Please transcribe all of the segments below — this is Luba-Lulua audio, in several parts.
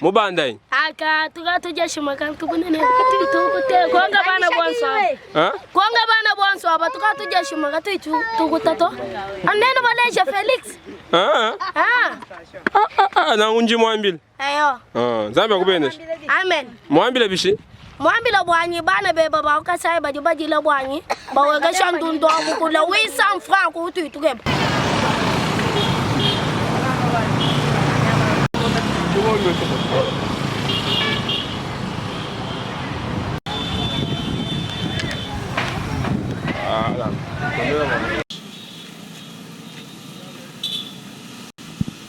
Mubandai. Aka tuka tuja shima kantu kunene tukute konga bana bonso. Ha? Konga bana bonso aba tuka tuja shima katu tukuta to. Anene baleja Felix. Ah. Ah. Ah ah na unji mwambile. Ayo. Ah, Nzambi akubenesha. Amen. Mwambile bishi. Mwambila bwanyi bana beba bakasai badi badila bwanyi bawekesha ndundu abu kula 800 francs kutuitukeba.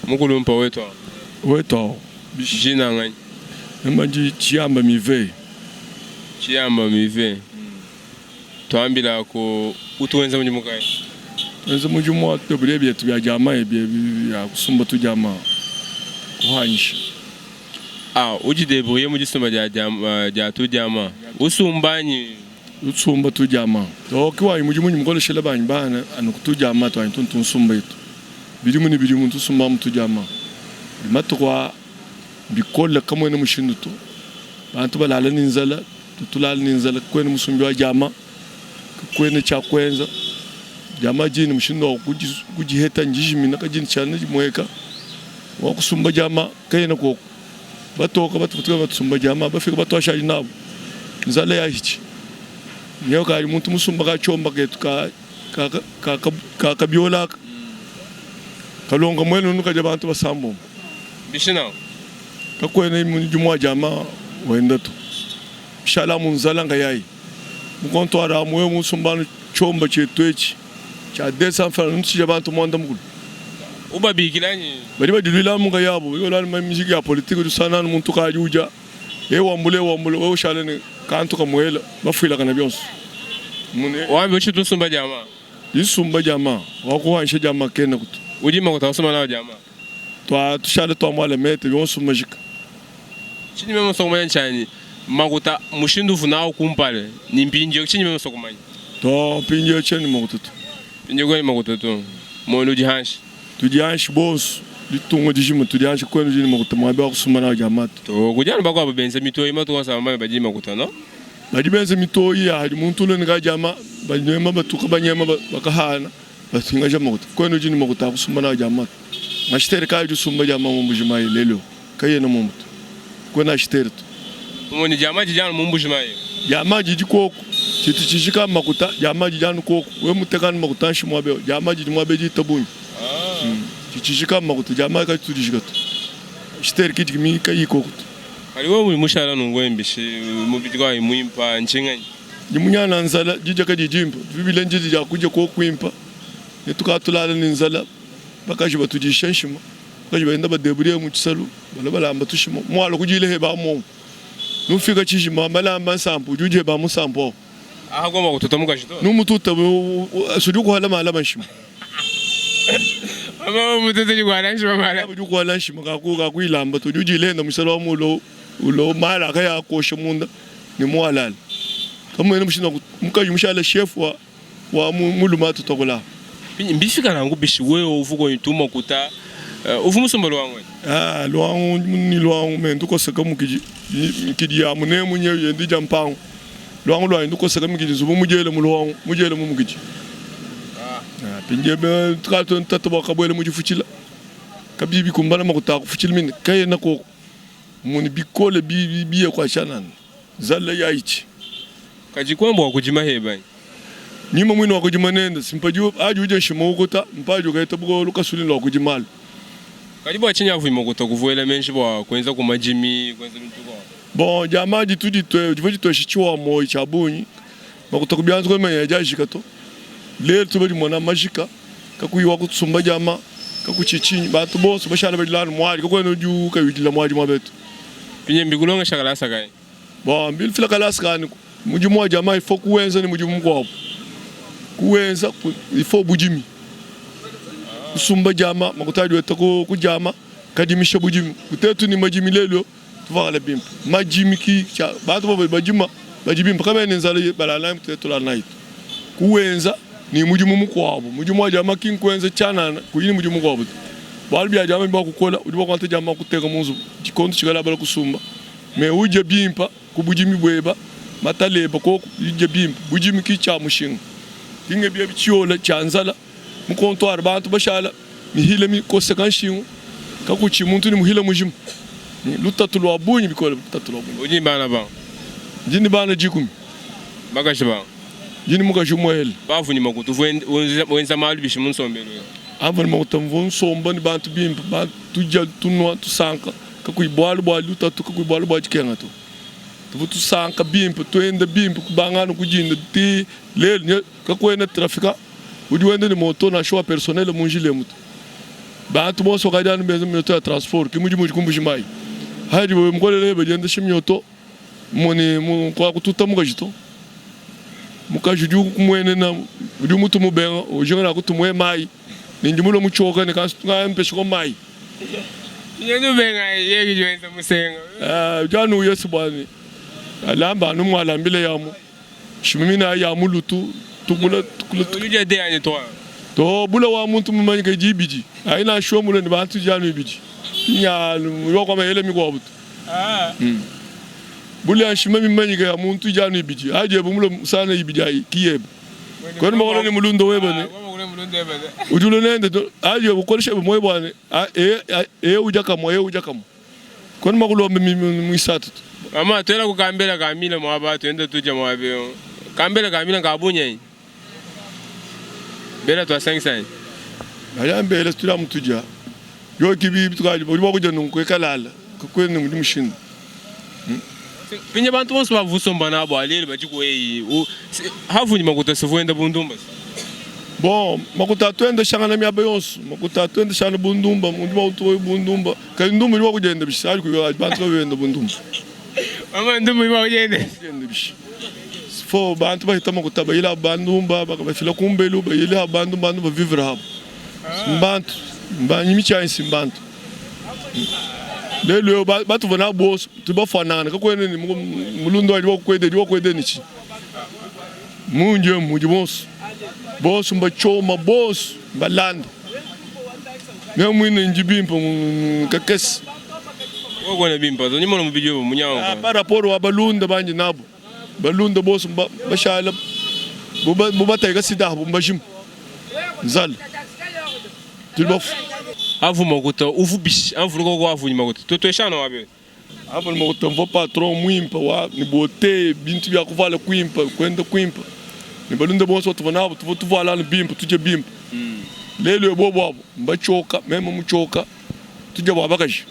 Mukulumpa wetu awu. Wetu awu. Jina nganyi? Mema ndi Tshiyamba Mive. Tshiyamba Mive. Tuambilaku utu wenza mudimu kayi? Tuenza mudimu wa tubilia bietu bia diama ebi bia kusumba tudiama kuhanyisha. Ah, udi debrouiller mu disumba dia dia dia tudiama. Usumba anyi? Usumba tudiama. To ki wanyi mudimu ndi mukoleshela banyi bana anu ku tudiama tuanyi tuntu nsumba etu. Bidimu ne bidimu ntu nsumba amu tudiama. Matuku aa bikole kamuena mushindu to. Bantu balala ne nzala, tutulala ne nzala, kakuena musumbi wa diama, kakuena tshia kuenza. Diama didi ne mushindu wa kudiheta ndijimina, kadina tshiana dimueka. Wa kusumba diama kayena koku. Batoka batu batusumba diama, bafika batuashadi nabu, nzala yahitshi. Nyewe kadi muntu musumba ka tshiomba ketu ka ka ka kabiola aka kalonga muenunu kadia bantu basambombo. Bishi nanku? Kakuena mudimu wa diama wenda to, bishala amu nzala nkayayi. Mu comptoir amu wewe musumba anu tshiomba tshietu etshi tshia 200 francs nutshidie bantu muanda mukulu. Ubabikila anyi? Badi badiluila amu nkayabu, badi balua ne mijiki ya politique udi usangana anu muntu kadi udia, yeye wambula yeye wambula wewe ushala ne kantu kamuela bafuilakana bionso. Mune Wambi utshitu usumba diama? Disumba diama, wa kuhansha diama kena kutu. Udi makuta kusumba nawu diama? Tua tushale tua muala mete bionso majika. Tshindi meme musua kumanya ntshianyi, makuta mushindu uvua nawu kumpala ne mpindieu, tshindi meme musua kumanya. Too, mpindieu tshiena ne makuta to. Mpindieu kuena ne makuta to, muoyo udi hanshi. Tudi hanshi bonso, ditunga dijima tudi hanshi, kuena udi ne makuta muabi wa kusumba nawu diama to. Too, kudi anu bakuabu benza mitoyi matuku onso aba bamanye badi ne makuta no? Badi benza mitoyi ya hadi muntu ulua ne kadiama, banyema batuka banyema bakahana bapingaja makuta. Kuena udi ne makuta a kusumba nawu diama to. Mashitere kayi udi usumba diama mu Mbuji-Mayi lelu eu? Kayena muomu to. Kuena ashitere to. Mmumue ne, diama didi anu mu Mbuji-Mayi? Diama didi kuoku. Tshitu tshijika mmakuta. Diama didi anu kuoku. Wewe muteka anu makuta anshi muaba eu, diama didi muaba edi dita bungi. Tshitu tshijika mmakuta. Diama kaditu dijika to. Ashitere ki didi kayiyi kuoku to. Kadi wewe udi mushala nunku mbishi? Mubidi kayi muimpa ntshinganyi? Ndi munyana nzala, didia kadiyi dimpa. Bibile ndidi dia kudia kuoku kuimpa, ne tukadi tulala ne nzala. Bakaji batudisha nshima, bakaji benda badebulie mu tshisalu, balua balamba tushima. Muala kudiila heba amu nufika tshijima balamba nsampu, udi udia heba mu nsampu awu. Aha kuamba kututa mukaji to. Numututa sudi ukuhala malaba nshima. Mama mututa udi kuhala nshima mala. Udi ukuhala nshima kaku kakuilamba to, udi udiila enda mu tshisalu amu ulo ulo mala akaya akosha munda ne mualala. Kamuena mushindu mukaji mushala chef wa wa mulume atutokola. Mbifika nanku bishi wewe uvua kuenyi makuta uvua musomba luangu anyi? Ah, luangu ni luangu me ndukoseka mukidi mikidi ya munemu nyewu yendi dia mpangu. Luangu luanyi ndukoseka mikidi nzubu mujele mu luangu mujele mu mukidi. Ah, pindie be tukatu ntatu bua kabuele mu difutshila. Kabiyi bikumbana makuta a kufutsila mine kayena koku. Muni bikole bi biye kua tshianana. Nzala yaitshi. Kadi kuamba wa kudima heba anyi? Nyima muine wa kudima nende, si mpadi adi udia nshima ukuta, mpadi ukaheta buko lukasulini lua kudima alu. Kadi bua tshinyi avui makuta kuvuela menji bua kuenza ku madimi, kuenza bintu bikuabu? Bon, diama ditu ditue, divua dituesha tshiwa moyi tshia bungi, makuta ku bianza kuena adi ajika to. Lelu tudi badimona majika, kakuyi wa kutusumba diama, kakutshiyi tshinyi, bantu bonso bashala badila anu muadi, kakuena udi kayi udila muadi muaba etu. Pinye mbikulongesha kalasa kayi? Bon, mbilfila kalasa kani mudimu wa diama il faut kuwenza ne mudimu mukuabu. Kuwenza il faut budimi. Kusumba diama makuta adi weta ku, ku diama kadimisha budimi. Kutetu ne madimi lelu tuvakala bimpe. Madimi ki tshia bantu bavua badima badi bimpe kabena ne nzala balala tuetu tulala nayi to. Kuwenza ne mudimu mukuabu. Mudimu wa diama ki nkuenza tshianana kuyi ne mudimu mukuabu to. Bualu bia diamba bua kukola, udi mua kuangata diamba kuteka mu nzubu tshikondo tshikala bala kusumba. Me udie bimpa ku budimi bueba, matala eba koku udie bimpa. Budimi ki tshia mushinga. Ki ngebi ebi tshiyola tshia nzala mu comptoir bantu bashala mihila mikoseka nshingu kakutshi muntu ne muhila mujima. Lutatu lua bungi bikole, lutatu lua bungi. Udi ne bana banga? Ndi ne bana dikumi. Bakaji banga? Ndi ne mukaji umuehele. Bavua ne makuta, uvua wenza malu bishi mu nsombelu webe? Amvua ne makuta, mvua nsomba ne bantu bimpe, tudia, tunua, tusanka, kakuyi bualu bua lutatu, kakuyi bualu bua dikenga to. Tuvua tusanka bimpe, tuenda bimpe, kubanga anu ku dinda tii lelu. Kakuena trafika udi wenda ne moto nansha wa personnel mu njila emu to. Bantu bonso bakadi anu benza mioto ya transport, ke mudimu udi ku Mbuji-Mayi. Hadi wewe mukolele badiendesha mioto. Mone kuakututa mukaji to. Mukaji udi ukumuenena, udi umutu mubenga, ujinga na kutumuhe mayi. Ne ndi mulue mutshioka ne kampeshiko mayi. Udi anu uya se bua ne alamba anu mualambile yamu shimumina ya mulutu tukula tukula to bula wa muntu mumanyike di ibidi ayi nansha mule ne bantu di anu ibidi nya wa kwa mikuabu to. Bula nshima mimanyike ya muntu idi anu ibidi adi yebe mule musana ibidi ayi ki yebe kwena makola ne mulundo webe ne udi ule nende to adi yebe ukolesha yebe moyo bua ne e udia kamua e udia kamua kwena makulombe muisatu to. Mama tuela ku kambela ka mila muaba tuenda tudia muaba eu kambela ka mila ka bunyanyi bela tuasangisanyi. Baya mbela tudia mutudia yo kibi tukadi udi mua kudia nunku ekalala kakuena mudi mushindu. Pinye bantu bonso bavusomba nabo alele badi ku eyi havunyi makuta sivuenda bundumba. Bon makuta atuendeshangana miaba yonso makuta atuendeshangana bundumba muntu wa bundumba kadi ndumba udi mua kudienda bishi adi bantu kabenda bundumba. Mama ndumba udi mua kudienda bishi. Fo bantu bahita makuta bayila bandumba bakabafila kumbelu bayila bandumba bantu bavivre habo mbantu mbanyi mitshianyi mbantu lelu eu batuvua nabu bonso tudi bafuanangane kakuena ne mulunda wanyi wakukwede di wakukwede ne tshinyi mundi emu mudi bonso bonso mbatshioma bonso mbalanda meme muine ndi bimpe kakese wakuena bimpe to nyimona mubidi webe munyanguka par rapport wa balunda bandi nabu balunda bonso bashala bubateka sida abu mbajima nzala tudi bafu avu makuta uvu bishi amvuluka ko avu makuta to tueshana wabe avu makuta mvo patron muimpe wa ni bote bintu bia kuvala kuimpe kwenda kuimpe ni balunda bonso batuvua nabo tuvua tuvala anu bimpe tudie bimpe lelu bobo abo mbatshoka meme mutshoka tudia bua bakaji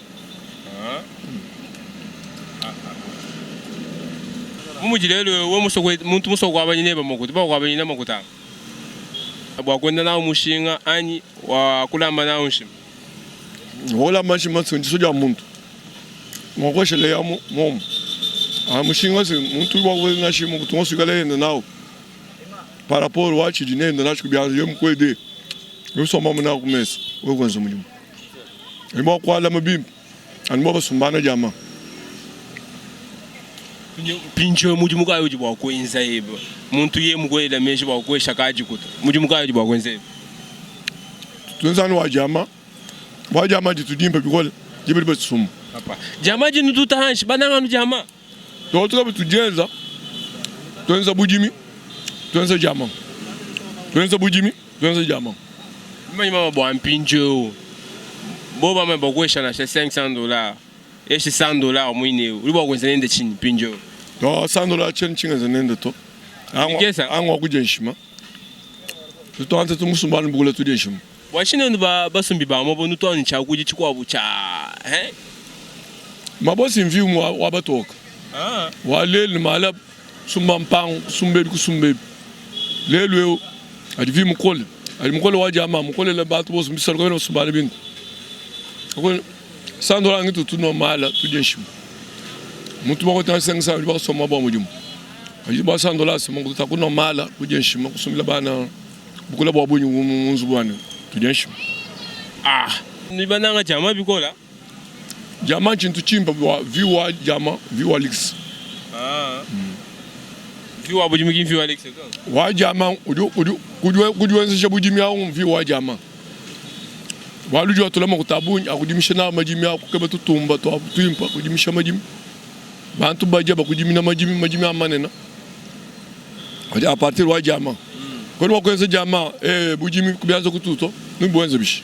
mumudi lelu we musoko muntu musoko wabanyine ba makuta ba wabanyina makuta bua kuenda nawo mushinga anyi wa kulamba nawo nshima Olamba nshima nso dia muntu mwakweshele ya momu a mushinga se muntu wa kuenda nshima kutonga ikala yenda nawo par rapport wa tshidi nenda natshi kubianza ye mukwede usomba muna ku mesa we kwenza mudimu ani bua kualama bimpe ani bua basumbana diama mpindieu mudimu kayi udi bua kuenza ebe muntu ye mukuela meji bua kuesha kadikuta mudimu kayi udi bua kuenza ebe tuenza anu wa diama bua diama ditu dimpe bikole dibe dibe tshisumbu papa diama dinu tuta hanshi bananga anu diama to tukabi tudienza tuenza budimi tuenza diama tuenza budimi tuenza diama mmanyi mama bua mpindieu bo bama bakuesha nansha 500 dollars eshi 100 dollars muine eu udi bua kuenza nende tshinyi mpindieu to 100 dollars tshiena tshingenza nende to Bikesa. angwa kudya nshima tuanze tumusumba anu bukula tudya nshima bua tshinyi nu basumbi ba mabo nutuanu tshiakudi tshikuabu tshia hein? Mabosi mvimu wa batoka wa lelu mala sumba mpangu kusumba ebi kusumba ebi lelu eu adi vi mukole adi mukole wa diama mukolela bantu bonso misalo kabena basumbana bintu sandola ngi tutu mala tudya nshima muntu bakotanga sengisa udi bakasomba bua mudimu adi bua sandola sima kutakuna mala kudya nshima kusumbila bana bukula bua bungi mu nzubu wani tudya nshima ah ni bananga diama bikola diama ntshintu tshimpe bua vi wa diama vi wa lix vi wa budimi ki vi wa lix to wa diama udi udi kudiwenzesha budimi awu vi wa diama. Bualu udi watula makuta a bungi a kudimisha nawu madimi, a kukeba tutumba tua tuimpe kudimisha madimi. Bantu badia bakudimina madimi, madimi a manene adi a partir wa diamant. Kodi wa kuenza diamant eh budimi kubianza kututo nubuenze bishi?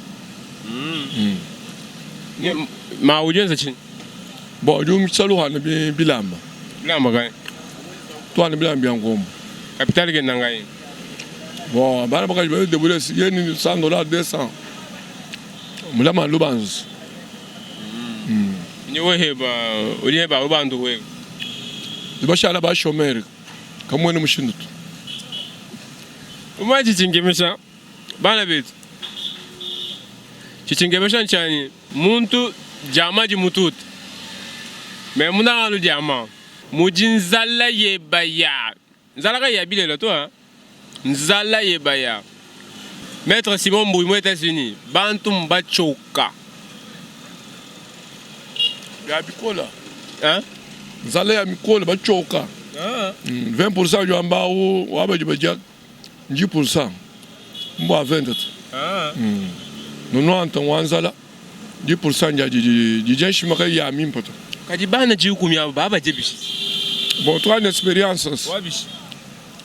Ma udi wenza tshinyi? Bon udi umisha luhana bilamba. Bilamba kayi? Tuana bilamba bia nkombo. Capital kenda ngai? Bon bana bakaji ba debrouiller yeni 100 dollars 200. Mulama lubanzu. Ni weheba udi heba lubandu wewe. Bashala ba chômeur kamwene mushindu tu. Uma tshitshingemesha bana betu. Tshitshingemesha ntshanyi muntu diama di mututa. Me munanga diama mudi nzala yeba ya nzala kayi ya bilela to hein? Nzala yeba ya Maître Simon Mbuyi mu Etats-Unis bantu mbatshioka. Ya bikola. Hein? Nzala ya mikola batshioka. Ah. 20% udi wamba awu wa badi badia 10% mbua 20 tu. Ah. 90 ngwa nzala 10% ndia didi didia nshima kayi ya mimpe to. Kadi bana dikumi aba baba badie bishi? Bon tuka ne experience. Wa bishi?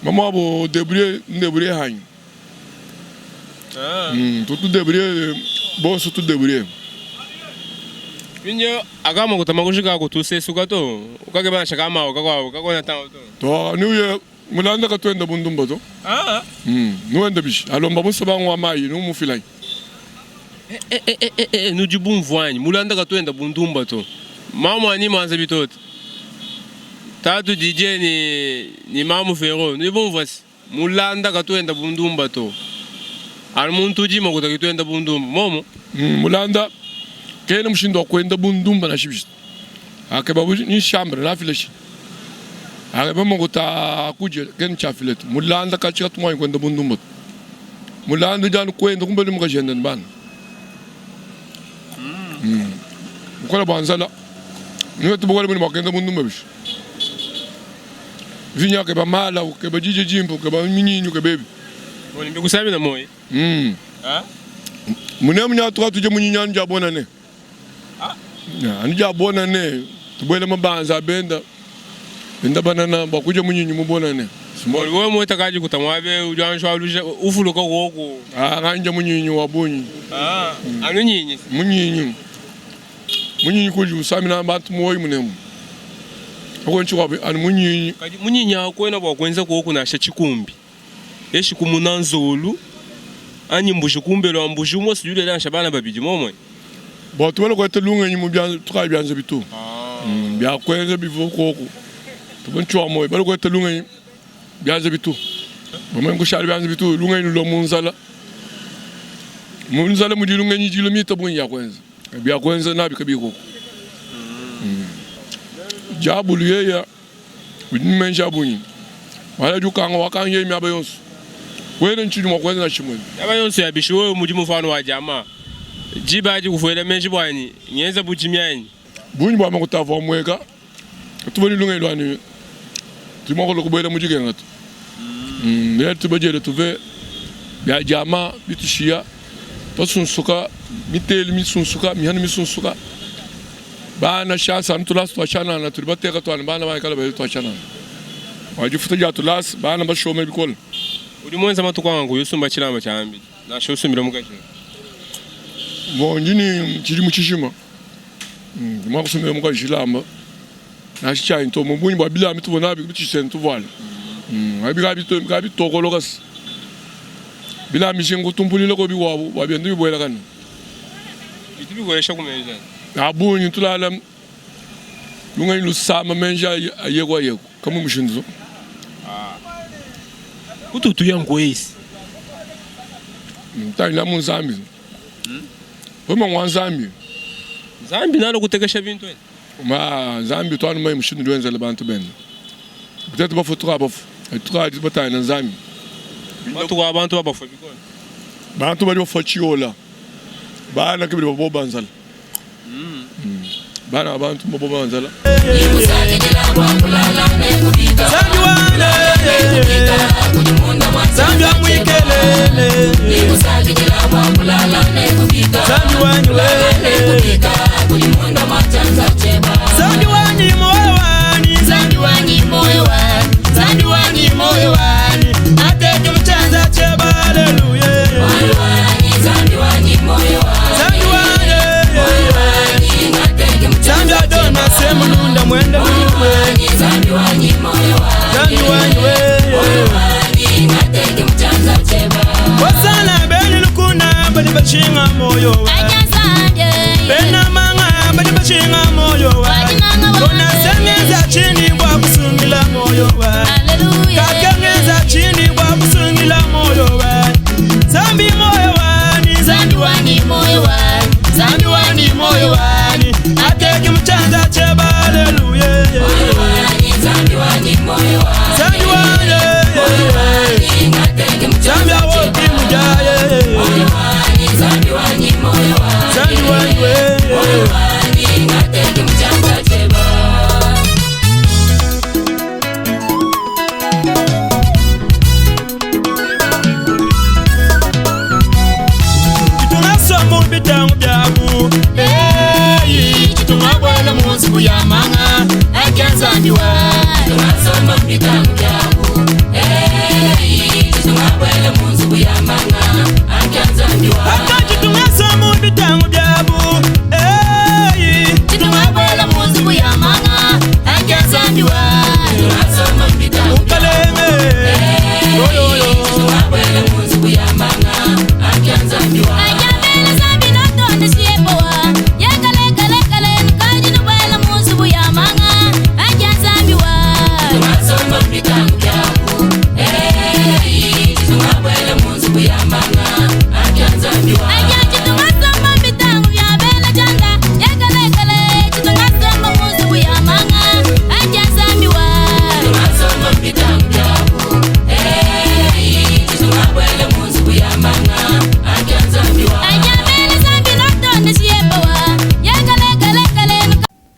Mama wabo debrouiller ndebrouiller hanyi. Ah. Tutu debrouiller bonso tu debrouiller. Pinyo akama kutama kushika kutusesuka to ukakeba shakama ukakwa kakona tango to. To niuye mulanda katuenda bundumba to. Ah. Nuenda bishi alomba musabangu wa mayi numufilayi. Eh, eh, eh, eh, eh, nudi bumvuanyi mulanda katuenda bundumba to. Mamu ani mwanza bitoto. Tatu Didier ni ni mamu Ferro nudi bumvua si mulanda katuenda bundumba to. Anu muntu udi makuta kituenda bundumba momo. Mulanda kena mushindu wa kuenda bundumba nansha bishi. Akeba ni chambre nafile shi. Akeba makuta akuje kena chafile to. Mulanda kachika tumwanyi kuenda bundumba to. Mulanda udi anu kuenda kumbelu mukajende ne bana. Bukola bua nzala nuetu bukole buni bua kuenda bundumba bishi. Vinya ukeba mala ukeba dije dimpe ukeba minyinyi ukeba ebi. Boni mbikusamina moyi. Ah? Munemu nya tuka tuje munyinyi anu dia bonane. Ah? Anu dia bonane tubuele mabanza abenda benda banana bua kudia munyinyi mu bonane. Boni wewe mweta kaji kutamwabe ujanshwa luja ufuluka woku. Ah nganja munyinyi wa bunyi. Ah, anu nyinyi. Munyinyi. Munyinyi kudi usamina bantu muoyo munemu. Akonchi wabe anu munyinyi. Kadi munyinyi akwena bua kuenza kuoku nasha chikumbi. Eshi kumuna nzolu anyi mbuji kumbelu wa mbuji umwe sijule nansha bana babidi momwe. Bon tubale kwete lungenyi mu byanza tukayi byanza bitu. Bya kwenza bivu koku. Tubonchwa moyo bale kwete lungenyi byanza bitu. Bamwe kushali byanza bitu lungenyi lo munzala. Munzala mudi lungenyi jilo mita bunyi ya kwenza. Bya kwenza nabi kabi koku. Jabulu yeya udi ne meji a bungi. Wala jukanga wakanga yeye miaba yonso. Wena ntshidi mua kuenza tshimue. Miaba yonso ya bishi wewe mudi mufano wa diama. Diba adi kufuela meji buanyi ngenza budimi anyi? Bungi bua makuta avua mueka tuvua ne lungenyi lua ne tudi mua kulua kubuela mu dikenga to. Ne tubadiele tuve bia diama bitushiya tuasunsuka mitelu misunsuka mihanu misunsuka bana shasa anu tulasa tua tshianana tudi bateka tuana bana baikala baye tua tshianana bua difuta dia tulasa bana bashome bikole. Udi muenza matuku anga kuyi usumba tshilamba tshia mbidi nansha usumbila mukaji. Bon ndi ne tshidimu tshijima ndi mua kusumbila mukaji tshilamba nansha tshianyi to mu bungi bua bilamba bituvua nabi bitshidi tuvuala abi kabitokoloka se bilamba mishinga kutumpulila ko bikuabu bua bienda bibuelakana. Bitu bikolesha ku meji anyi? A bungi tulala lungenyi lusama meji ayeku ayeku kamu mushindu to. Kutu tuya nkueisi. Ntangila mu Nzambi. Wema ngwa Nzambi. Nzambi nalo kutekesha bintu ene. Ma Nzambi tuanu mai mushindu wenzela bantu bende. Peut-être bafu tuka bafu. Tuka batangila Nzambi. Matuku a bantu babafua bikole. Bantu badi bafua tshiola. Bana ke badi baboba nzala. Bana bantu baboba nzala. Zambi wa mwikelele Zambi. wanyi we Zambi wanyi moyo wanyi Zambi wanyi moyo wanyi Zambi wanyi moyo wanyi Ateke muchanza cheba haleluya Zambi wanyi Zambi adona semulunda mwende luwe Zambi wanyi we Wasana beni lukuna bali bashinga moyo wa Bena manga bali bashinga moyo wa Kona sengeza chini bwa kusungila moyo wa Kakengeza chini bwa kusungila moyo wa Zambi moyo wani Zambi wani moyo wani Zambi wani moyo wani Ateke mchanza cheba haleluya Zambi wani Zambi awoti mujaye Zambi wani we Chitungasoma bitangu byabu Hey, chitungabwela munsiku ya manga Akanzambiwa Aka chitungasoma bitangu byabu Hey, ukalenge Oyoyo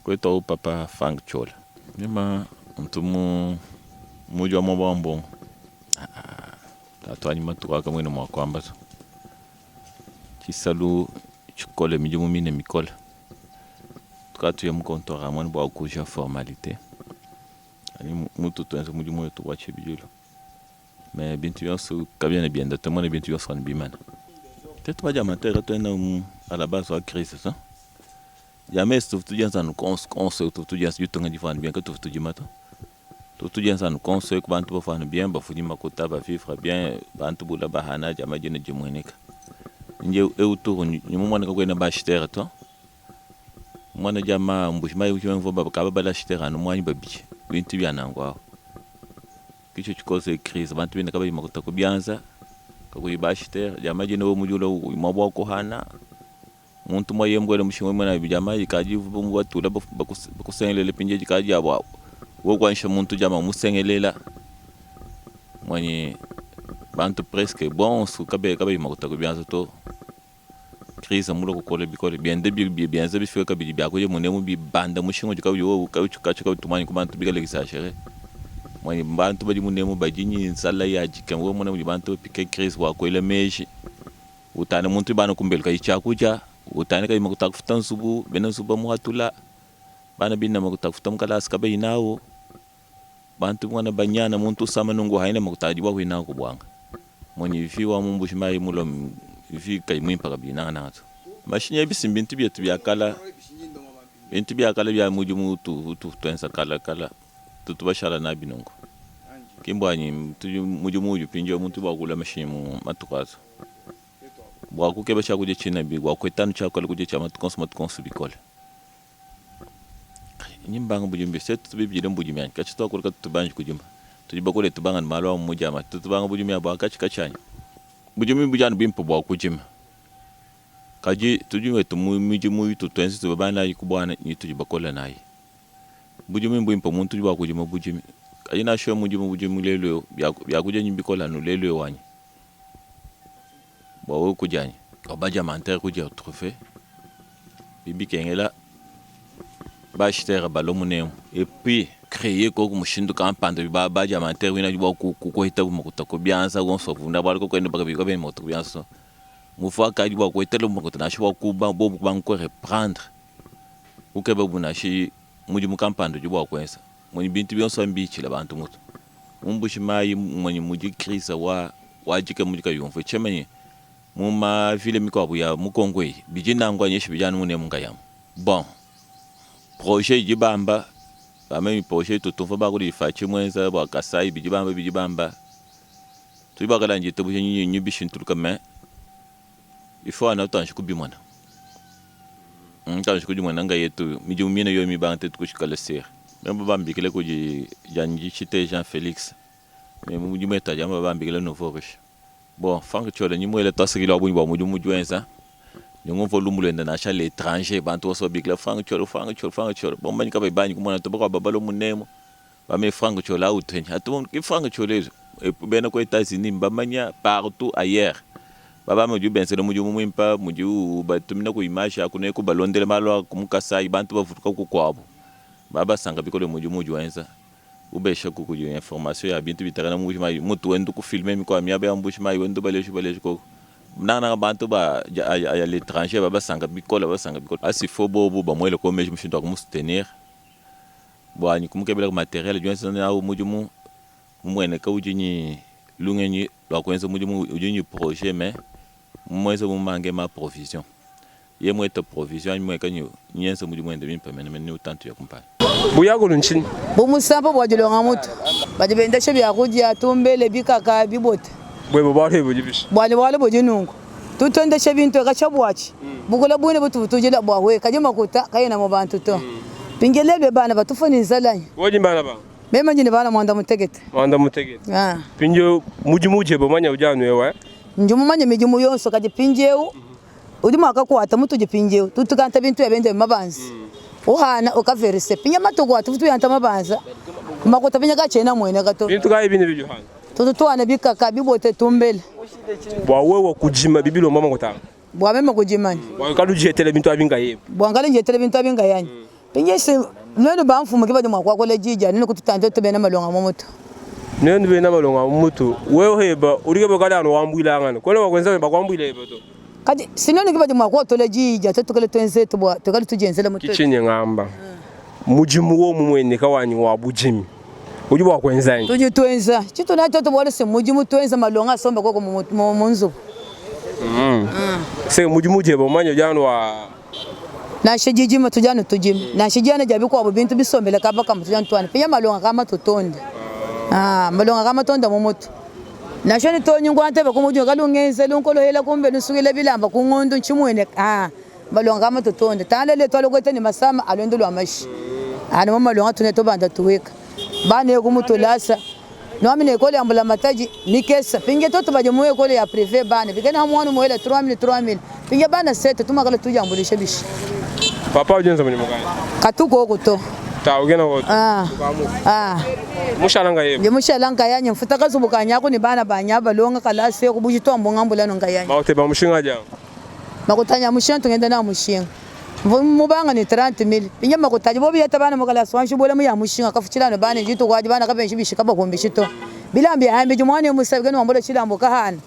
Kwetu papa Frank Chola nyuma mtu muji wa moba wa mbongo tatu anyima tukaka mwene mwakwamba to chisalu chikole midimu mine mikole tukatuye mukontora mwene bwa kuja formalité ani mutu twenze mudimu wetu wa chibijulo me bintu byonso kabyana byenda tomona bintu byonso ani bimana tetu baja matera twenda à la base wa crise ça jamais tuvutujanza nu conseil tuvutujanza jutonga difana bien que tuvutujima to tuvutujanza nu conseil ku bantu bafana bien bafudima kuta ba vivre bien bantu bula bahana jama jene jimweneka nje euturu nyuma mwana kakwena bashitere to mwana jama mbushima yuchima mvo kaba bala shitere anu mwanyi babichi bintu byanangwaho kicho chikoze crise bantu bene kaba yimakuta kubyanza kakuyi bashitere jama jene wo mujula mabwa kuhana muntu mwayembwele mushinga mwena bijama ikaji batula bakusengelela pinje jikaji abo wokwanisha muntu jama musengelela mwenye bantu presque bonso kabe kabe makuta kubyanza to crise mulo kukole bikole biende bi bienze bifika kabidi byakoje munemu bibanda mushinga jikabi wo kabi kabi tumani kubantu bikale exagéré mwenye bantu badi munemu badinyi nsala ya jikemwe munemu bantu pike crise wakwele meji utane muntu bana kumbeleka ichakuja utane kai makuta kufuta nsubu bena nsubu muhatula bana bina makuta kufuta mkalasi kabe inawo bantu mwana banyana muntu usama nungu haina makuta ajiwa huinawo kubwanga mwenye ifi wa mumbu shimai mulo ifi kai mwimpa kabina nato mashinya ebisi bintu byetu byakala bintu byakala bya muji mutu tu twensa kala kala tutubashala na binongo kimbwanyi muji muju pinjo muntu bakula mashinya mu matukazo bwakukeba chakuja china bi bwakwetanu chakola kuja cha matukonso matukonso bikola nyimbanga bujumbi se tutubibjile mbujumi yani kachi twakulika tutubanji kujuma tujibakule tubanga ni malwa mujama tutubanga bujumi abo kachi kachanya bujumi bujana bimpa bwa kujima kaji tujume tumumiji muyitu twenzi tubabana kubwana ni tujibakola naye bujumi mbwimpa muntu bwa kujima bujumi kaji nasho mujumi bujumi lelo byakuja nyibikola nu lelo wanyi bwawe kujanya obaja mantere kuja trophée bibikengela bashitere balo munemu et puis créer koko mushindu kampanda ba baja mantere wina bwa kukuhita makuta kubyanza gonso vunda bwa ko kwenda baka biko ben makuta kubyanza Muvua kadi bua kuetela makuta nansha bua kuba bobu kubanga ku reprendre kukeba bu nansha mudimu kampanda udi bua kuenza munyi bintu bionso abi mbitshila bantu mutu mu Mbuji Mayi munyi mudi crise wa wa dikema mudi kayi umvua tshiamanyi mu ma ville mikuabu ya mu Congo eyi bidi nanku anyi eshi bidi anu munemu nkayamu bon projet idi bamba bamba ne projet itu tumvua ba kudi Fatshi muenza bua Kasai bidi bamba bidi bamba Tudi bakala nditabuja nyi bishintuluka mais il faut ana tuanji kubimona. Tuanji kudimona ngayetu midimu mine yoyi mibanga tetu kushikala sere. Meme bambikile kudi Janji Tshite Jean Felix mais mu mudimu etu adi amba bambikile nouveau riche. Bon Franck Ciola nyi muela tuasakidila wa bungi bua mudimu udi wenza ne ngumvua lumu luenda nansha l'etranger bantu bonso babikila Franck Ciola Franck Ciola Franck Ciola bombanyi kabayi banyi kumona to bakuabu babala munemu. Bame Franck Ciola au twenyi atu ki Franck Ciola ezu bena ku Etats Unis mbamanya partout ailleurs baba mudi benzela mudimu muimpa mudi ubatumina ku image aku neku balondela malu a mu Kasai bantu bavuluka kukuabu ba basanka bikole mudimu udi wenza ubesha ku kudi information ya bintu bitakana mu Mbuji Mayi mutu wendu ku filme mikuabu miaba ya Mbuji Mayi wendu baleji baleji koko nangananga bantu ba ya l'etranger ba basanka bikole basanka bikole asi faut bobu bamuele ko meji mushindu wa kumu soutenir. Bua kumukebela materiel udi wenza nawu mudimu mumueneka udi ne lungenyi lua kuenza mudimu udi ne projet mais muenze mumange ma provision ye mueta provision anyi mueka ne nyenza mudimu wende bimpe menemene ne utantu ya kumpala. Buyakulu ntshinyi? Bu musampa bua dilonga mutu badi bendesha biakudia, tumbele, bikaka, bibote. Buebe bualu ebu budi bishi? Buanyi bualu budi nunku, Tudi tuendesha bintu katshia buatshi bukula buine butubu tudila bua we kadi makuta kaena mu bantu to. Mpindieu lelu bana batufua ne nzala anyi? Wewe udi ne bana banga? Meme ndi ne bana muanda mutekete. Muanda mutekete. Ah. Mpindieu mudimu udi mumanye udi anu eu eh? Ndi mumanye midimu yonso kadi mpindieu udi mua kakuata mutudi mpindieu tudi tukanta bintu bia bende mabanza. Uhana ukaverise pinya matuku atuvu tuyanta mabanza makuta pinya katshiena mueneka to. Bintu kayi bine bidi uhana? Tutu tuana bikaka bibote tumbele. Bua wewe kujima bibi lomba makuta. Bua meme kujima ni. Bua ngikale ujietele bintu abi nkayebe. Bua ngikale njietele bintu abi nkayanyi. Pinjesi nuenu ba mfumu ke badi mua kuakula di dia nuenu kututanda tuetu bena malonga mu mutu. Nuenu bena malonga mu mutu, wewe heba udi keba kadi anu wambuilangana. Kuena mua kuenza ne bakuambuila heba to. Kadi si nuenu ke badi mua kuotola di dia tuetu kale tuenzetu bua tuikale tudienzela mu tuetu. Ki tshinyi ngamba. Mudimu wowu mumueneka wanyi wa budimi udi bua kuenza nyi? Tudi tuenza tshitu natshi tuetu bualu se mudimu tuenza malonga asomba koko mu nzubu. Se mudimu udi ebe umanye udi anu wa. Nansha didima tudi anu tudima, nansha diana dia bikuabu bintu bisombele kaba kamue tudi anu tuana. Pinya malonga ka matutonda, malonga ka matonda mu mutu. Nansha ni tonyi ngua ntebe ku mudimu kalu ngenzelu nkolohela kumbelu nsukila bilamba ku ngondu ntshimueneka. Malonga a matutonde tangila letu alokota ne masama a luendu lua mashi anu mu malonga tune tubanda tuwika bana eku mu tulasa nuami ne ekole ya mbulamatadi mikesa pinge tuetu badi mu ekole ya prive bana bikena ha muana umuela 3000 3000 pinge bana sete tumakala tudiambuluisha bishi. Papa udi wenza mudimu kayi? Katu koku to. Ta ukena koku. Ah. Ah. Mushala nkayebe. Ndi mushala nkayanyi mfuta kazubu kanyi aku ne bana banyi abalonga kalasa eku bujitu ambu ngambula anu nkayanyi. Makuta ebe a mushinga adi amu. Makuta anyi a mushinga ntu ngenda nawu mushinga. Mvua mubanga ne 30 mille. Pinga makuta adi bobu yeta bana mu kalasa wanji buela mu ya mushinga kafutshila anu bana dituku adi bana kabenji bishi kabakumbishi to. Bilamba bia hambidi muana eu musabi kena wambula tshilamba ukahana.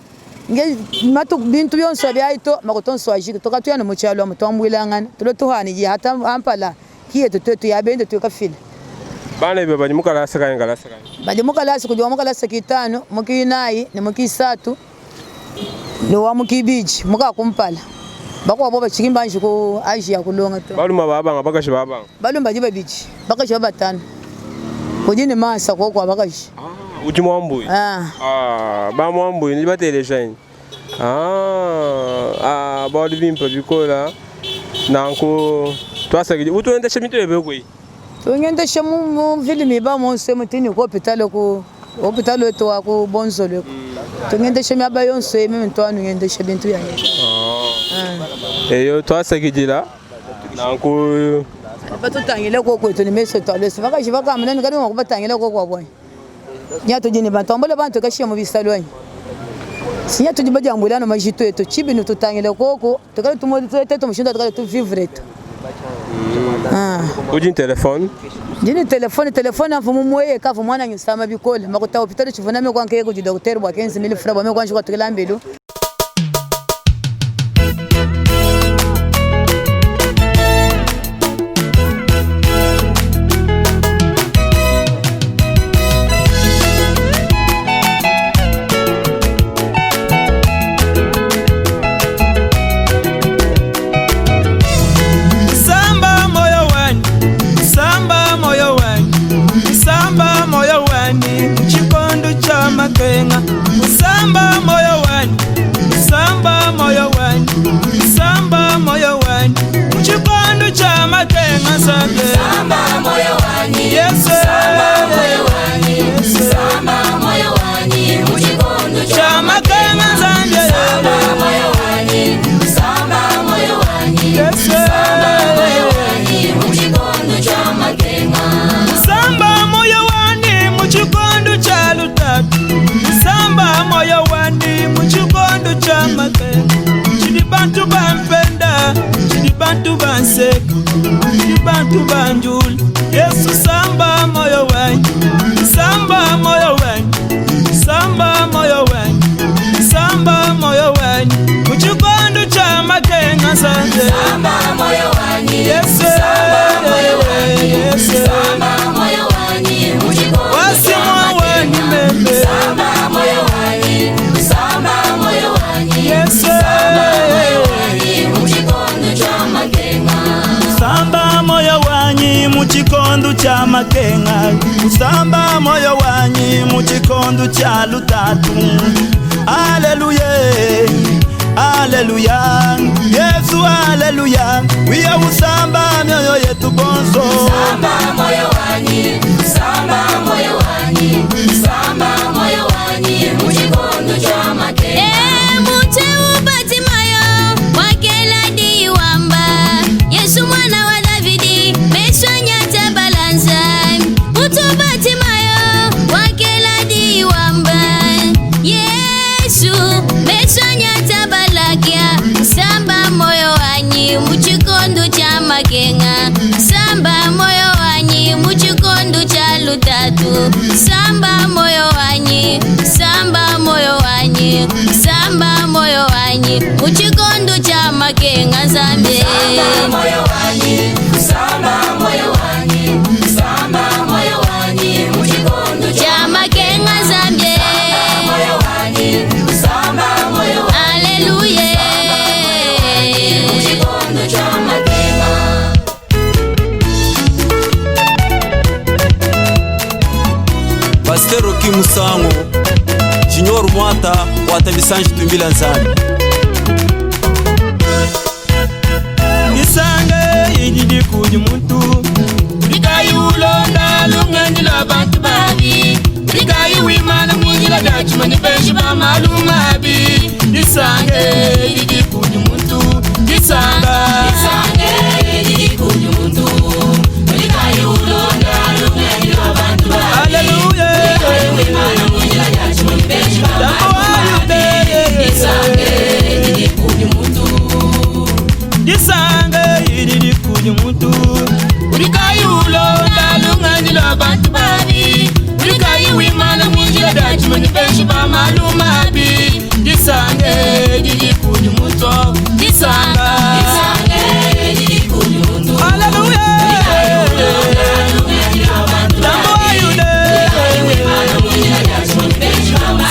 Nge matuku bintu bionso abi ayi to makuta onso ajiki to katuya anu mu tshialu amu tuambuilangana tulue tuhana idi hata ampala ki yetu tuetu ya bende tuikafila. Bana bebe badi mu kalasa kayi nkalasa kayi? Badi mu kalasa kudi wa mu kalasa kitanu, mu kinayi ne mu kisatu. Ne wa mu kibidi muka kumpala bakuabo batshiki mbanji ku age ya kulonga to. Baluma ba banga bakaji ba banga. Baluma badi babidi bakaji ba batanu udi ne masa koko wa bakaji. Ah, udi muambuyi. Ah. Ah, ba muambuyi ndi bateleja nyi. Ah, ah, bualu bimpe bikola nanku twasakidi utuendesha mitu yebe kuyi. Tungendesha mu mu ville miba monso mutini ku hôpital ku hôpital wetu wa ku Bonzolo eku. Tungendesha miaba yonso eyi meme ntu anu ngendesha bintu bianyi. Ah. Eyo twasakidila nanku batutangile ko kwetu ne meso etu alwesu bakaji bakamba nani kadi mua kubatangila ko kwa bwanyi nya tudi ne bantu ambula bantu kashiya mu bisalu anyi sinya tudi badiambuila no majitu etu tshibi nututangile koko Tukale tuete mushindu tukale tu vivre tu. Ah. Udi ni telefone? Ndi ni telefone, telefone avu mumueye kavu mwana nyusama bikole. Makuta hopitali chivuna me kwanke kudi docteur bwa 15000 francs bwa me kwanji kwa tukila mbilu. Bantu bampenda, tshidi bantu banseka, tshidi bantu banjula. Yesu samba moyo wanyi, samba moyo wanyi, samba moyo wanyi, samba moyo wanyi. Mu tshikondo tshia makenga nzambe. Samba moyo wanyi, Yesu, samba moyo wanyi, Yesu. samba moyo wanyi, mu chikondo cha Wasimwa wanyi makenga. meme. Samba moyo wanyi, samba moyo wanyi, Yesu. samba moyo wanyi, mu chikondo cha makenga. Samba moyo wanyi mu chikondo cha makenga, samba moyo wanyi mu chikondo cha lutatu. Haleluya, haleluya, Yesu haleluya, wiya usamba mioyo yetu bonso. Samba moyo wanyi, samba moyo wanyi, samba moyo wanyi, mu chikondo cha makenga. Eh, muche upatimayo wakela diwamba Yesu mwana wa Davidi mesonyata balanza mutu upatimayo wakela diwamba Yesu mesonyata balakia samba moyo wanyi muchikondo cha makenga samba moyo wanyi muchikondo cha lutatu samba moyo wanyi samba moyo wanyi samba moyo wanyi muchikondo cha makenga nzambe Samba moyo wanyi, samba moyo wanyi, samba moyo wanyi, mu chikondo cha cha makenga nzambe moyo wanyi, samba moyo wanyi, aleluya mu chikondo cha makenga. Pasteur Roki Musango Junior Mwata watabisanji tumbila nzambi Isange ididi kudi muntu likayi ulonda lungenyi lwa bantu babi likayi wimana munjila dya tshimanyi benji ba malumabi lisange ididi kudi muntu lisanga Isange lili kudi muntu, likayi ulonda lungenyi lwa bantu babi. Haleluya Wimana munjila dya tshimanyi benji ba Tambo malumabi. wayude Isange lili kudi muntu. lisange ididi kudi muntu likayi ulonda lungenyi lwa bantu babi likayi wimana munjila dya tshimanyi benji ba malumabi lisange lili kudi muntu lisanga Isange lili kudi muntu. Haleluya Tambo wayude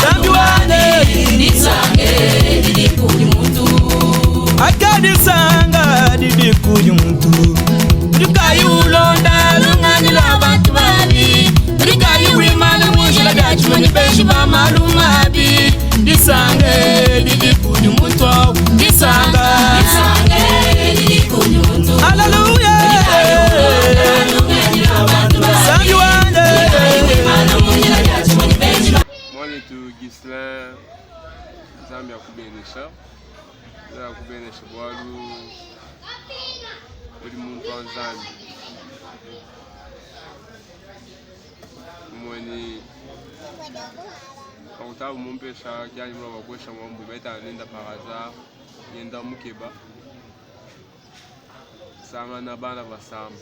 Zambi wane Akadisanga didi kudi muntu Likayi ulonda lunganyi lwa bantu babi Likayi wimana munjila dya tshimanyi benji ba malumabi Lisange didi kudi muntu Lisanga Isange lili kudi muntu. Haleluya Zambi wane Mwanetu Ghislain Nzambi akubenesha Nzambi akubenesha bualu udi muntu wa Nzambi mumoni pakutabu mumpesha kianyi mula bakwesha mwambu baita nenda par hasard ngenda mukeba sangana bana basamba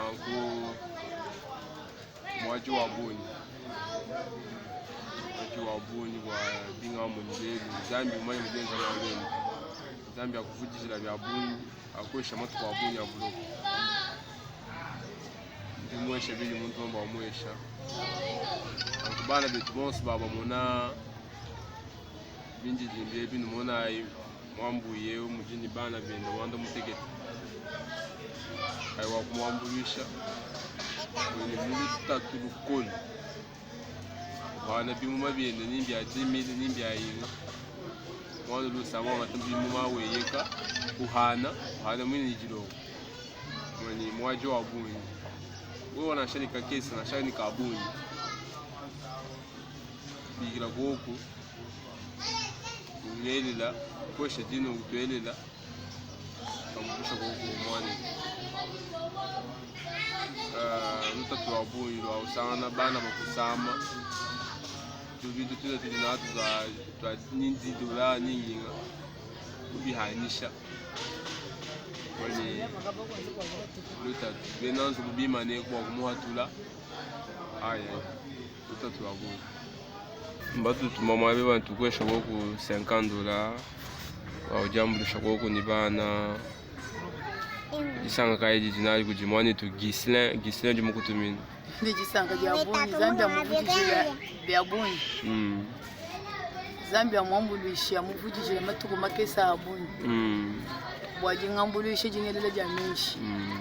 anku mwaji wa bunyi mwaji wa bunyi bwa binga munjeli Nzambi umanye mujenza mwalweni Nzambi akuvujishila bya bunyi akwesha matuku a bunyi abuloko ndimwesha bili muntu omba wamwesha anku bana betu bonso babamona binjijimbi ebi numonayi mwambuye mujini bana benda wanda mutekete ayi wakumwambuluisha wene mulutatu lukolo wana bimuma byende nimbya jimili nimbya yinga mwana lusaba wangata bimuma weyeka kuhana kuhana mwini jilongo mwani mwaji wa bunyi wewe wanashani kakesi nashani kabunyi bikila koku ungelela kwesha dino kutwelela kamukusha koku mwana lutatu lwa bunyi lwa usangana bana bakusama Tubintu tuza tudi natu twa ni 10 dollars ni nginga kubihanyisha wani lutatu bena nzubu bimane bua kumuhatula aya lutatu lwa bungi mbatutuma mwabe bantu kwesha koku 50 dollars waudiambulisha koku ni bana disanga kayi didi nadi kudi muanetu Ghislain Ghislain udi mukutumina Ndi disanka dia bungi Nzambi amuvudijile bia bungi. Nzambi amuambuluishe amuvudijile matuku makese a bungi. Bua dingambuluisha dingelela dia meji.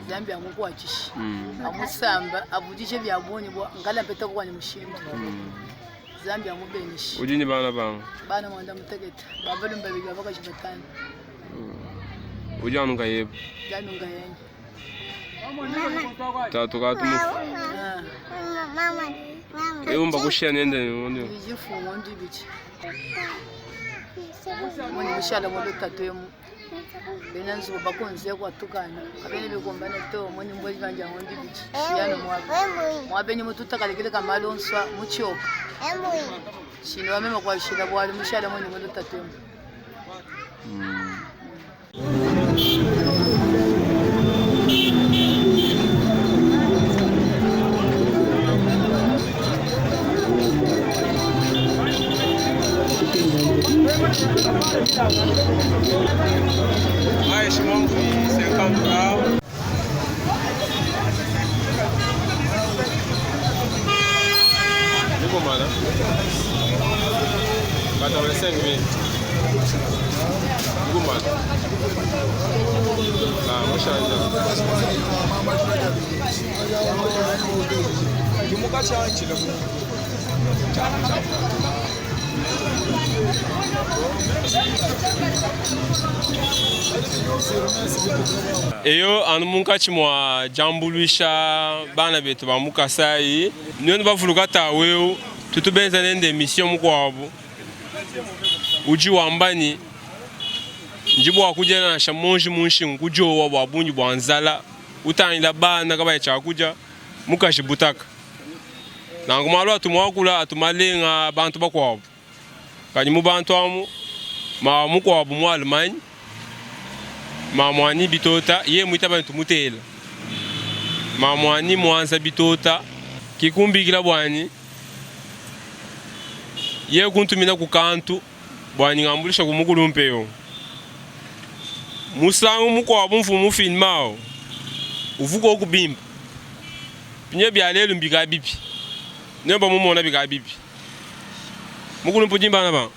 Nzambi amukuatshishe. Amusamba avudije bia bungi bua ngala mpeta kuanyi mushindu. Nzambi amubeneshe. Udi ne bana banga? Bana muanda mutekete, ba balume babidi ba bakaji batanu. Udi anu nkayebe? Ndi anu nkayanyi. Tatu katu mufu. Eu mbakushiya nende ngondo. Ndi ngondo ibidi. Muni mushala ngondo tatu emu. Bena nzubu bakunze kwatukana. Kabene bikumbana to muni mboli banja ngondo ibidi. Shiyano mwabe. Mwabe ni mututa kalekele kamalo nswa muchioka. Shino wamema kwa shila bwali mushala muni ngondo tatu emu. Nikomana 85 000 Nikomana Ah, mushanja. Eyo anu munkatshi mua diambuluisha bana betu ba mu Kasai, nuenu bavuluka tawu eu tutu benza nende emission mukuabu udi wamba ni ndi bua kudia nansha monji mu nshingu kudiowa bua bungi bua nzala utangila bana kabayi tshiakudia mukaji butaka. Nanku malu atu muakula atu malenga bantu bakuabu. Kadi mu bantu amu mawa mukuabu mu Allemagne mamuanyi bitota ye muitaba ne tumutela mamuanyi muanza bitota kikumbikila buanyi ye kuntumina ku kantu buanyi ngambuluisha ku mukulumpe yo musangu mukuabu mfumu filme awu uvuka oku bimpe pinye bia lelu mbika bibi nemba mumona bika bibi mukulumpe udi bana ba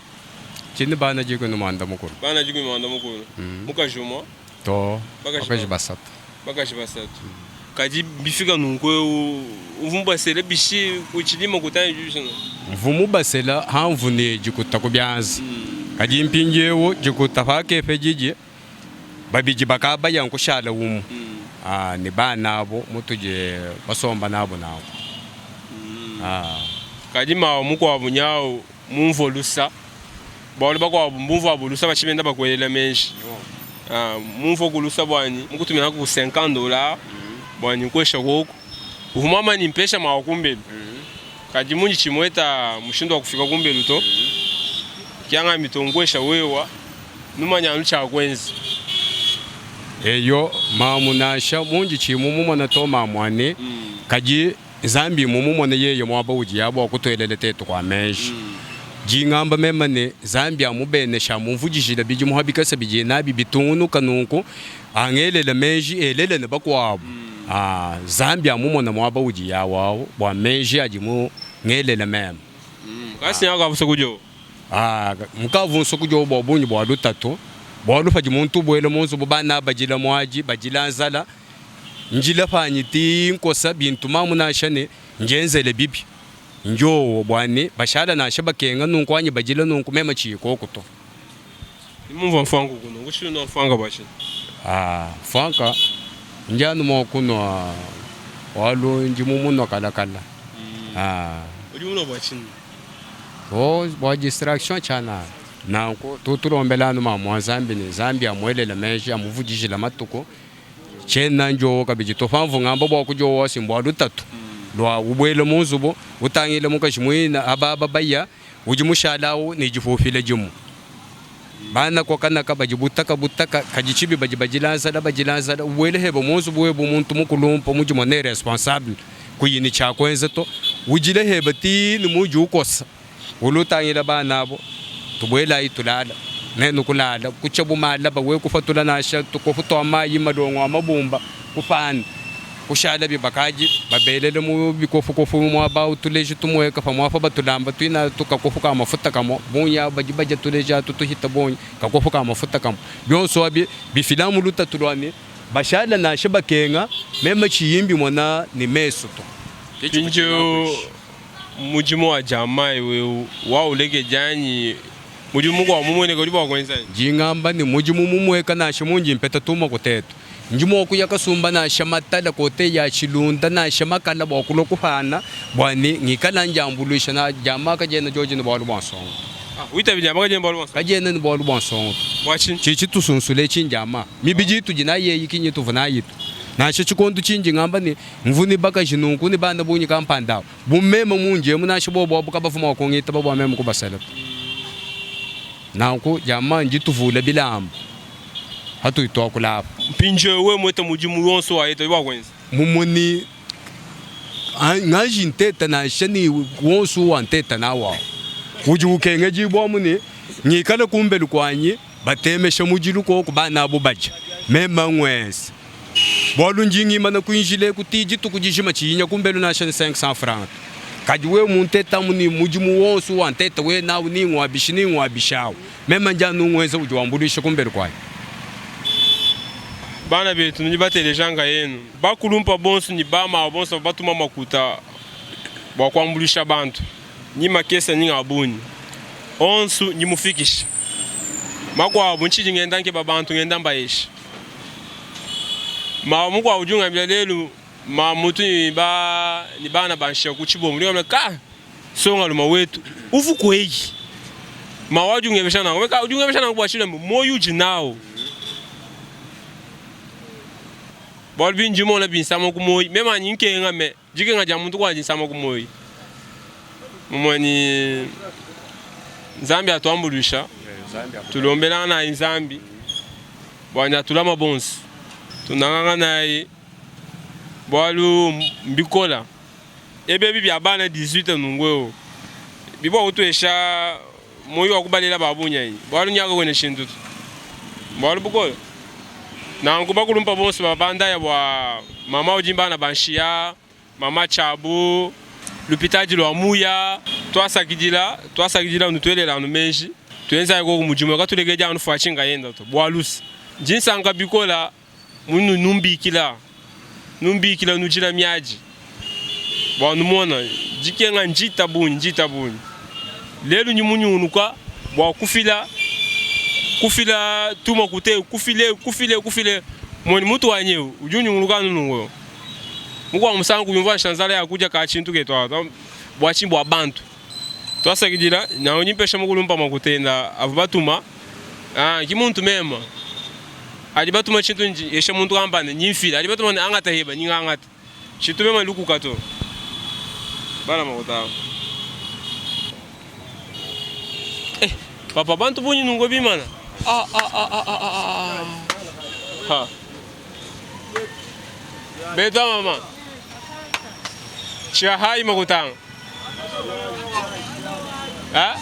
Tshini bana dikumi ne muanda mukulu. Bana dikumi muanda mukulu. Mukaji umua? To, bakaji basatu. Bakaji basatu. Kadi bifika nunku eu uvua mubasele bishi kutshidi makuta bishi? Mvua mubasela hamvua ne dikuta ku bianza. Kadi mpindieu dikuta pakepe didi babidi bakabaya nkushala umue ne bana abu mutudi basomba nabu nanku. Kadi mawa mukuabu nyawu mumvua lusa, bualu bakuabu mbumvuabu lusa batshi benda bakuelela meji. Mumvua ku lusa buanyi mukutuminaku ku 50 dollars buanyi nkuesha koku uvua muamanye mpesha mawa kumbelu kadi mundi tshimueta mushindu wa kufika kumbelu to kiangambi to nkuesha wewa numanya anu tshia kuenza. Eyo mamu nansha mundi tshiyi mumumona to mamuanyi kadi Nzambi mmumumone yeye muaba udiye bua kutuelela tetu kua meji. Ndi ngamba meme ne, Nzambi amubeneshe, amumvudijile bidimu ha bikese bidiye nabi bitungunuka nunku, angelele meji, elele ne bakuabu. Nzambi amumone muaba udiye awu awu bua meji adi mungelele meme. Mukavu nsoku diowa bua bungi bua lutatu, bualu padi muntu ubuela mu nzubu bana badila muadi, badila nzala, Njila panyi ti nkosa bintu mamu nansha ne ndienzele bibi. Ndiowo bua ne bashala nansha bakenga nunku anyi badila nunku mema tshiyi koku to. Ndi mumvua mfuanka kunua, kutshiyi unua mfuanka bua tshinyi? Ah, mfuanka ndi anu mua kunua bualu ndi mumunua kala kala. Ah. Udi munua bua tshinyi? Oh, bua distraction tshianana. Nanku tu tulombela anu mamu wa Nzambi ne Nzambi amuelele meji amuvudijila matuku. Tshiena ndiowa kabidi to. Pamvua ngamba bua kudiowa si mbua lutatu lua ubuela mu nzubu utangila mukaji muine aba aba baya. Udi mushala awu ne dipupila dimue. Bana kokanaka badi butaka butaka, kadi tshibi badi badila nzala badila nzala. Ubuele heba mu nzubu webe muntu mukulumpa mudimone ne responsable kuyi ne tshia kuenza to. Udile heba tii ne muudi ukosa. Ulu utangila bana abo, tubuelayi tulala. Nenu kulala, kutshia bu malaba we kupatula nansha tukopu tua mayi malongo a mabumba kupanda. Kushalabi bakadi babelele mu bikofukofu muaba au tuleji tumueka, pamuapa batulamba tuina atu kakopu ka mafuta kamue, bungi abu badi badia tuleji atu tuhita bungi kakopu ka mafuta kamue. Bionso abi bifila amu lutatu lua ne, bashala nansha bakenga, meme tshiyi mbimona ne mesu to. Mpindieu mudimu wa diama eu waulekeji anyi mudimu mukuabu mumueneka udi bua kuenza anyi? Ndi ngamba ne, mudimu mumueka nansha mundi mpeta tuma kutetu. Ndi mua kuya kasumba nansha matala kote ya tshilunda nansha makala bua kulua kupana bua ne ngikala ndiambuluisha na diama kadiena diodi ne bualu bua nsongo to. Witabi diama kadiena ne bualu bua nsongo? Kadiena ne bualu bua nsongo to. Bua tshinyi? Tshidi tshitusunsula etshi ndiama. Mibidi itudi nayi eyi ki nyituvua nayi to. Nansha tshikondo tshindi ngamba ne, mvua ne bakaji nunku ne bana bungi kampanda abu, bu meme mundi emu nansha bobu abu kabavua mua kungitaba bua meme kubasela to. Nanku diama ndituvule bilamba patudi tuakula apa. Mpindieu wewe muete mudimu wonso wa Yeta, udi bua kuenza. Mumue ne nganji nteta nansha ne wonso wa nteta nawu awu udi ukengedibua amu ne ngikale kumbelu kuanyi batemesha mudilu koku bana abu badia meme nguenza bualu ndi ngimana kuinjila eku ti dituku dijima tshiyi nya kumbelu nansha ne 500 francs kadi wewe munteta amu ne mudimu wonso wa nteta wewe nawu ni ngua bishi ni ngua bishi awu meme ndi anu nguenza udi wambuluisha kumbelu kuanyi. Bana betu nudi bateleja nkayenu. Bakulumpa bonso ne bamamu bonso bavua batuma makuta bua kuambuluisha bantu, ni makese ni nga bungi, onsu ndi mufikishe. Makuabu ntshidi ngenda nkeba bantu ngenda mbayisha. Mamu mukuabu udi ungambila lelu, mamu utu ne ba ne bana ba nshiya ku tshibombo udi ungambila ka nsongalume wetu uvu kueyi. Mawa udi ungebesha nanku, ka udi ungebesha nanku bua tshinyi? Muoyo udi nawu. Bualu bindi mmona binsama ku muoyo, meme anyi nkenga me dikenga dia muntu kuanyi dinsama ku muoyo. Mumue ne Nzambi atuambuluisha, tulombelanganayi Nzambi bua ne atulama bonso, tunanganganayi bualu mbikola. Ebi ebi bia bana 18 nunku eu bibua kutuesha muoyo wa kubalela ba bungi anyi? Bualu nyaka kuena tshintu to, mbualu bukole. Nanku bakulumpa bonso babandaya bua mama udi bana ba nshiya, mama tshiabu, lupitadi lua muya, tuasakidila, tuasakidila nutuelela anu meji, tuenzayi koku mudimu katulekedi anu Fatshi nkayenda to, bua luse. Ndi nsanka bikola munu numbikila, numbikila nujila miadi bua numona dikenga ndita bungi, ndita bungi. Lelu ndi munyungunuka bua kufila kufila tuma kute kufile kufile kufile moni mutu wanyi eu udi unyunguluka anu nunku eu. Mukuabu musangu kuyumvua nansha nzala ya kudia ka tshintu ketu aka bua tshinyi bua bantu. Tuasakidila nanku ndi mpesha mukulumpa makutenda avua batuma ah, ki muntu mema adi batuma tshintu ndi esha muntu kampanda ndi mfila adi batuma ne angata heba ndi ngangata tshintu mema lukuka to bana makuta awo eh papa bantu bunyi nungo bimana ah ah ah ah ah ah ha beta mama Chihai makutanga ha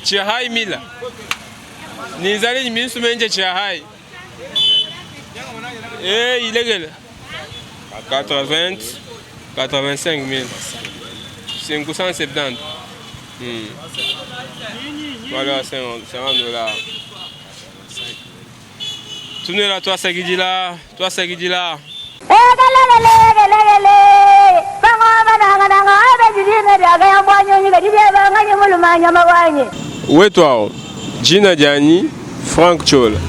Chihai mila ninzali ni minsumenje chihai eh ilegele 80 85 mille 570 hmm. Voilà 50 dollars Tunuela tuasakidila, tuasakidila. Wetu awu, jina dianyi Franck Ciola.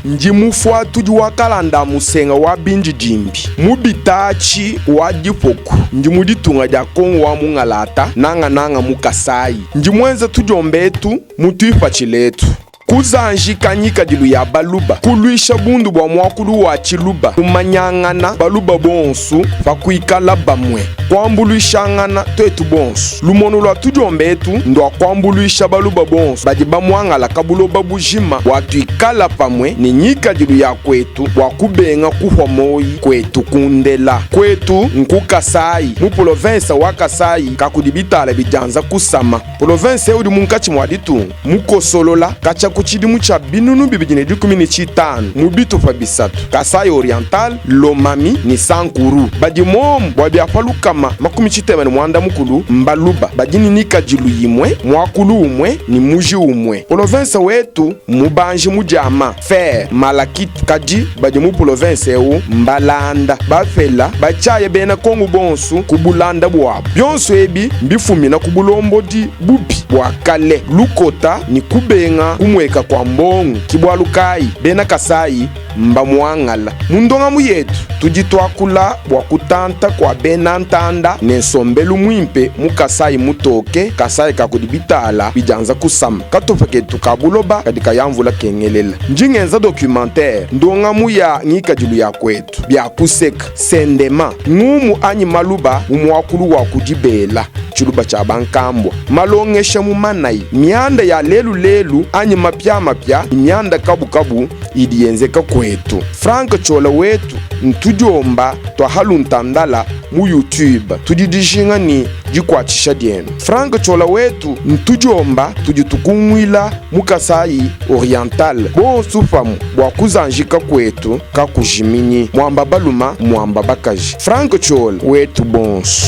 Ndi mufuatudi wa kalanda a musenga wa bindidimbi mu bitaatshi wa dipoku. Ndi mu ditunga dia Kongo wa mungalata, nangananga mu Kasayi. Ndi muenza tudiomba etu mu tuipatshila etu. Kuzanjika ngikadilu ya Baluba, kuluisha bundu bua muakulu wa Tshiluba, kumanyangana Baluba bonsu pa kuikala bamue, kuambuluishangana tuetu bonsu. Lumonu lua tudiomba etu ndua kuambuluisha Baluba bonsu badi bamuangalaka buloba bujima bua tuikala pamue ne ngikadilu ya kuetu bua kubenga kuhua moyi kuetu kundela. Kuetu nku Kasayi, mu polovensa wa Kasayi kakudi bitala bidianza kusama. Polovense eu udi munkatshi mua ditunga, mukosolola katshia ku tshidimu tshia 2015 mu bitupa bisatu, Kasaï Oriental, Lomami ne Sankuru. Badi momu bua bia pa 360 mbaluba badi ne nikadilu yimue, muakulu umue ne muji umue. Polovense wetu mmubanji mu diama, fer, malachite, kadi badi mu polovense eu mbalanda, bapela, batshiaya bena Kongu bonsu ku bulanda buabu. Bionso ebi mbifumina ku bulombodi bubi bua kale, lukota ne kubenga kumueka kua mbongo. Ki bualu kayi bena Kasayi mbamuangala. Mu ndongamu yetu tudi tuakula bua kutanta kua bena ntanda ne nsombelu muimpe mu Kasayi mutoke, Kasayi ka kudi bitala bidianza kusama. Katupa ketu ka buloba kadi kaya mvula kengelela. Ndi ngenza documentaire, ndongamu ya ngikadilu ya kuetu, bia kuseka, sendema, ngumu anyi maluba mu muakulu wa ku dibela, tshiluba tshia bankambua, malongesha mu manayi, mianda ya lelu lelu anyi mapiamapia ne mianda kabukabu idi yenzeka kuetu. Franck Ciola wetu ntudiomba tua Haluntandala mu YouTube. Tudi dijinga ne dikuatshisha dienu. Franck Ciola wetu ntudiomba tudi tukunguila mu Kasaï Oriental bonsu pamue bua kuzanjika kuetu kakujiminyi. Muamba baluma muamba bakaji. Franck Ciola wetu bonsu.